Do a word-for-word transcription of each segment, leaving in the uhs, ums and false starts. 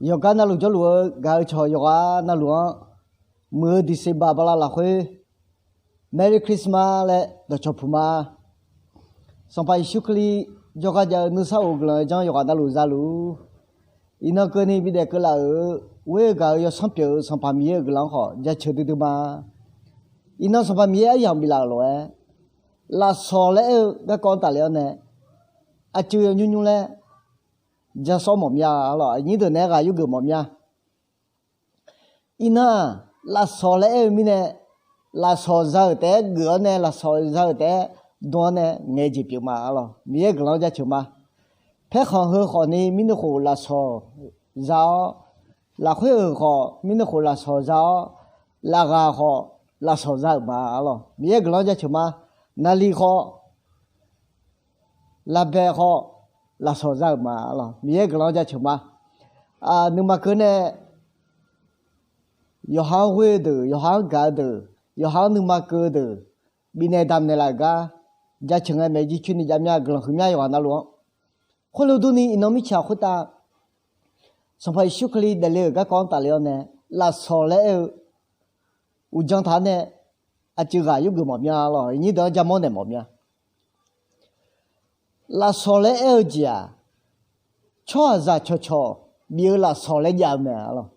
Yawqgar navluf jawrluf-eu gaq-eu cawq yawqghaq navluf-anr, muiq-eu December bala lafkhoer Merry Christmas laer dawqcawq puq ma. Sanqpaq Yeqsur Kali jawrgar jav-eu nuisar of-eu guiqlanq-eu janr yawqghaq navluf zaluf-ur. Iqnan keuvni bidaef keuvlaf-euq ghoer-eu gaq-eu yawsanr pyeuf-eu Sanqpaq Miqyaer-euq guiqlanq-anr khawf jaceuq duidui ma. Iqnan Sanqpaq Miqyaer aryamq biflaf-euq lof-aer, lafsawq laer aer-eu garkawv-anr tafle-awr nae, aqcuiv yawnymr nymr laer jasawr mawf mya-a lawq. Aqnyir deuq naeq-aer ghaq yurgeuf mawf mya. Iqnan-aq, lafsawq laer aer-eu mirnae, lafsawq za-euq taef-aer geuf-awr nae, lafsawq za-euq taef-aer dm-awr nae ngaeq-eu jeq pyeuf ma-a lawq. Miqyaer guiqlanq-anr jaceuq ma. Paerkhanq heu khawfni mirnuiv khof lafsawq za-awr, lafkhoer-euq khawf mirnuiv khof lafsawq za-awr, lafghaq khawf lafsawq za-euq ma-a lawq. Miqyaer guiqlanq-anr jaceuq ma. Naqliq khawf, lafbaeq khawf lafsawq za-euq ma-a lawq. Miqyaer guiqlanq-anr jaceuq ma. Nuima keuv nae yawqha-anr ghoer-eu deuq, yawqha-anr gaq-eu deuq, yawqha-anr nuima keuv-eu deuq, bifnaeq damqnaeq laf-euq gar jaceuq ngae maeq jircoer ni jav mya. Guiqlanq huiqmya yawqghaq navluf-anr. Khoerlof durni iqnan mirtsaq khoertav Sanqpaq Yeqsur Kali daefle-euq garkawv-anr tafle-awr nae, lafsawq laer aer-eu uqdzan taq-awr nae aqcuiv ghaq yurgeuf mawf mya-a lawq. Aqnyir deuq-anr jamawr naeq mawf mya. Lafsawq laer aer-eu jeq-aq, tsawrhaqzaq cawqcawq bif-eu lafsawq laer jav-eu mae-a lawq.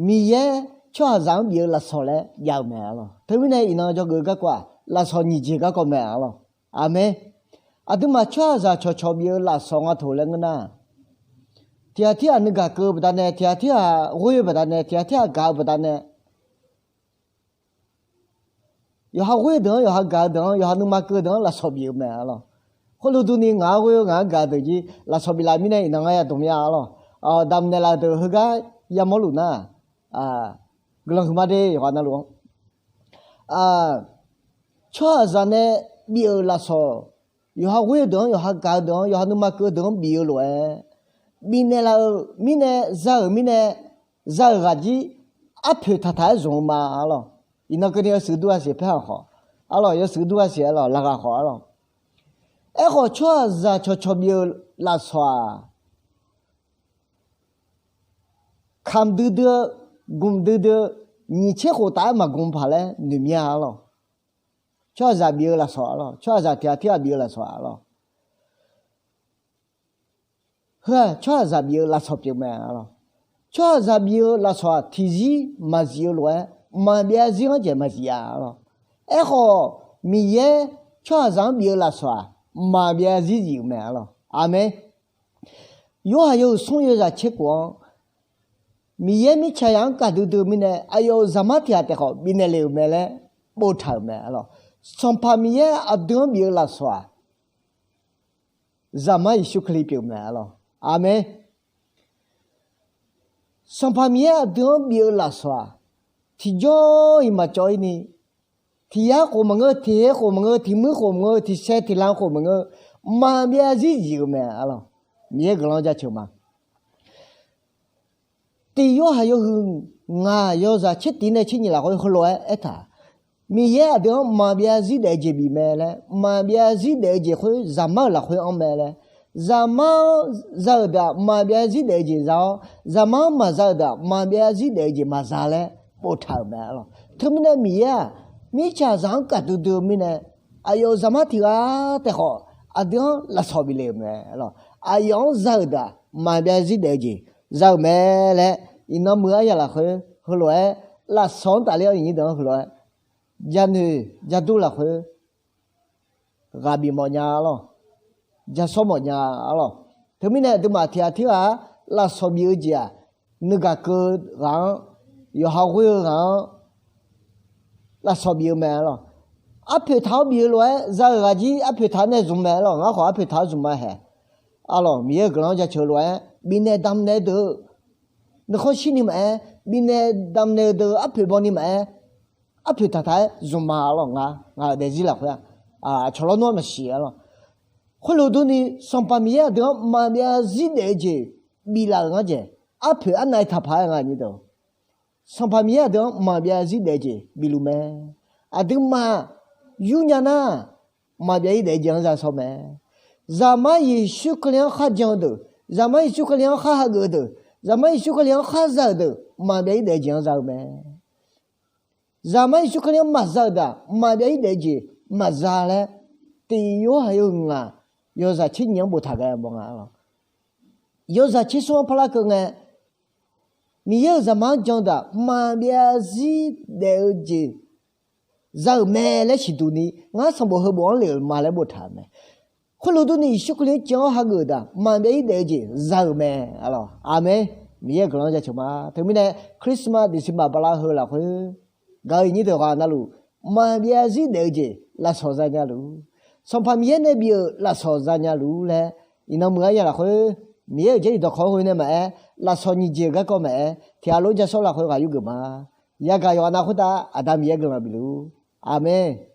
Miqyaer tsawrhaqzaq-anr bif-eu lafsawq laer jav-eu mae-a lawq. Teumirnae iqnan jawrgeuf-eu garkawv-aq, lafsawq nyiq jeq garkawv mae-a lawq. Aqmeq. Aqduimaf tsawrhaqzaq cawqcawq bif-eu lafsawq nga toq laer ngeur nar, tiq ghaq tirghaq nuigaq keuv-eu baqdanae, tiq ghaq tirghaq ghoer-eu baqdanae, tiq ghaq tirghaq gaq-eu baqdanae, yawqha ghoer-eu deuq-anr, yawqha gaq-eu deuq-anr, yawqha nuima keuv-eu deuq-anr lafsawq bif-eu mae-a lawq. Khoerlof durni ngaq-anr ghoer-eu ngaq-anr gaq-eu deuq jir lafsawq biflaf mirnae iqnan ngar yadmq mya-a lawq. Damqnaeq laf-eu deuq heugar yamawr luf nar, guiqlanq huiqma de yawqghaq navluf-anr. Tsawrhaqzaq nae bif-euq lafsawq, yawqha ghoer-eu deuq-anr, yawqha gaq-eu deuq-anr, yawqha nuima keuv-eu deuq-anr bif-eu lof-aer, bifnaeq laf-euq mirnae, za-euq mirnae, za-euq ghaq jir arpoeq taqtaq-aer zmq-eu ma-a lawq. Iqnan keuvni yawshuif dur-a siq paerkhanq khawf-a lawq, yawshuif dur-a siq-a lawq, laqghaq khawf-a lawq. Aerkhawf tsawrhaqzaq cawqcawq bif-eu lafsawq-aq, kamq duidui-eu, gmq duidui-eu, nyiq tser khof taf-aer maqgmq paq laer noeq mya-a lawq. Tsawrhaqzaq bif-eu lafsawq-a lawq, tsawrhaqzaq tiq ghaq tirghaq bif-eu lafsawq-a lawq. Heu-aq tsawrhaqzaq bif-eu lafsawq pyeuf mae-a lawq. Tsawrhaqzaq bif-eu lafsawq-aq tiqzir maqzif-eu lof-aer, maqbyav zarzir-anr jeq maqzif-a lawq. Aerkhawf, Miqyaer tsawrhaqzaq-anr bif-eu lafsawq-aq, maqbyav zarzir zif-euq mae-a lawq. Aqmeq. Yorhaq yawhuiq smr yawzaq tser khof-anr, Miqyaer mirtsaqzaq-anr gaqdui dui-eu mirnae, aqyawf-euq zaqmar tiq ghaq taef khawf bifnaeq le-euq mae laer boftaq-euq mae-a lawq. Sanqpaq Miqyaer aqdui-anr bif-eu lafsawq-aq, zaqmar Yeqsur Kali pyeuf-eu mae-a lawq. Aqmeq. Sanqpaq Miqyaer aqdui-anr bif-eu lafsawq-aq, tiqjawr-iq maqcawv-ir ni, tiq yar khof maqngeur, tiq her khof maqngeur, tiq muir khof maqngeur, tiq sae tiq lan khof maqngeur, maqbyav zarzir zif-euq mae-a lawq. Miqyaer guiqlanq jaceuq ma. Tiq Yorhaq yawhuiq ngaq yawzaq tser tiq nae tser nyiq lafkhoer heulof-aer aertaq, Miqyaer aqdui-anr maqbyav zarzir daef-eu jeq bif mae laer, maqbyav zarzir daef-eu jeq khoer zaqmar-euq lafkhoer anr mae laer, zaqmar-anr za-euq deuq-aq maqbyav zarzir daef-eu jeq za-awr, zaqmar-anr maqza-euq deuq-aq maqbyav zarzir daef-eu jeq maqza laer boftaq-euq mae-a lawq. Teumirnae Miqyaer-aq, mirtsaqzaq-anr gaqdui dui-eu mirnae, aqyawf-euq zaqmar tiq ghaq taef khawf aqdui-anr lafsawq bif le-euq mae-a lawq. Aqyawf-anr za-euq deuq-aq maqbyav zarzir daef-eu jeq za-euq mae laer, iqnan muiq-eu aryaq lafkhoer heulof-aer, lafsawq-anr tafler-awr iqnyir deuq-anr heulof-aer, janoeq jadur lafkhoer ghaq bif mawfnya-a lawq. Jasawr mawfnya-a lawq. Teumirnae aqduimaf tiq ghaq tirghaq-aq lafsawq bif-eu jeq-aq, nuigaq keuv-eu ghaq-anr, yawqha ghoer-eu ghaq-anr lafsawq bif-eu mae-a lawq. Arpoeq taq-awr bif-eu lof-aer za-euq ghaq jir arpoeq taq-awr nae zmq mae-a lawq. Ngar khawf arpoeq taq-awr zmq ma haeq-a lawq. Miqyaer-euq guiqlanq-anr jaceuq-eu lof-aer bifnaeq damqnaeq-eu deuq-eu nuikhanr shirni maqaer, bifnaeq damqnaeq-eu deuq-eu arpoeq bawni maqaer, arpoeq taqtaq-aer zmq ma-a lawq. Ngar, ngaq-euq daefzir lafkhoer-aq, aqcawq lawrnmr-anr maqsiq-a lawq. Khoerlof durni Sanqpaq Miqyaer aqdui-anr maqbyav zarzir daef-eu jeq biflaf-euq ngar jeq, arpoeq arnav-aer taqpaq-aer nga nyi deuq. Sanqpaq Miqyaer aqdui-anr maqbyav zarzir daef-eu jeq bifluf mae. Aqduimaf yurnya nar, maqbyav zarzir daef-eu jeq-anr za shawr mae. Zaqmar Yeqsur Kali-anr kharjan-eu deuq, Zaqmar Yeqsur Kali-anr khar hageuf-eu deuq, Zaqmar Yeqsur Kali-anr khar za-euq deuq, maqbyav-ir daef-eu jeq-anr za-eu mae. Zaqmar Yeqsur Kali-anr maqza-euq deuq-aq, maqbyav-ir daef-eu jeq maqza laer, tiq yorhaq yawhuiq ngaq, yawzaq tser nyiq-anr boftaq ghae mawf nga lawq. Yawzaq tser smr-anr parlar keuv ngae, Miqyaer-euq Zaqmar-anr jan-eu deuq-aq, maqbyav zir daef-eu jeq za-euq mae laer siqduq ni, ngar sanqbof heubof-anr lef-euq ma laer boftaq-euq mae. Khoerlof durni, Yeqsur Kali-anr jan-awr hageuf-euq deuq-aq, maqbyav-ir daef-eu jeq za-euq mae. Aqmeq. Miqyaer-euq guiqlanq-anr jaceuq ma. Teumirnae, Christmas December bala heu lafkhoer gaq-eu iqnyir deuq ghaq navluf, maqbyav zir daef-eu jeq lafsawq zanya luf, Sanqpaq Miqyaer nae bif-euq lafsawq zanya luf laer, iqnan muiq-aer nya lafkhoer, Miqyaer-euq Jarlif dawqkawq-anr ghoe nae maqaer, lafsawq nyiq jeq garkawv maqaer, tiq ghaq lof-aer ja sawr lafkhoer ghaq yurgeuf ma. Yagaq yawqghaq nav khoertav Aqda Miqyaer guiqlanq bifluf. Aqmeq.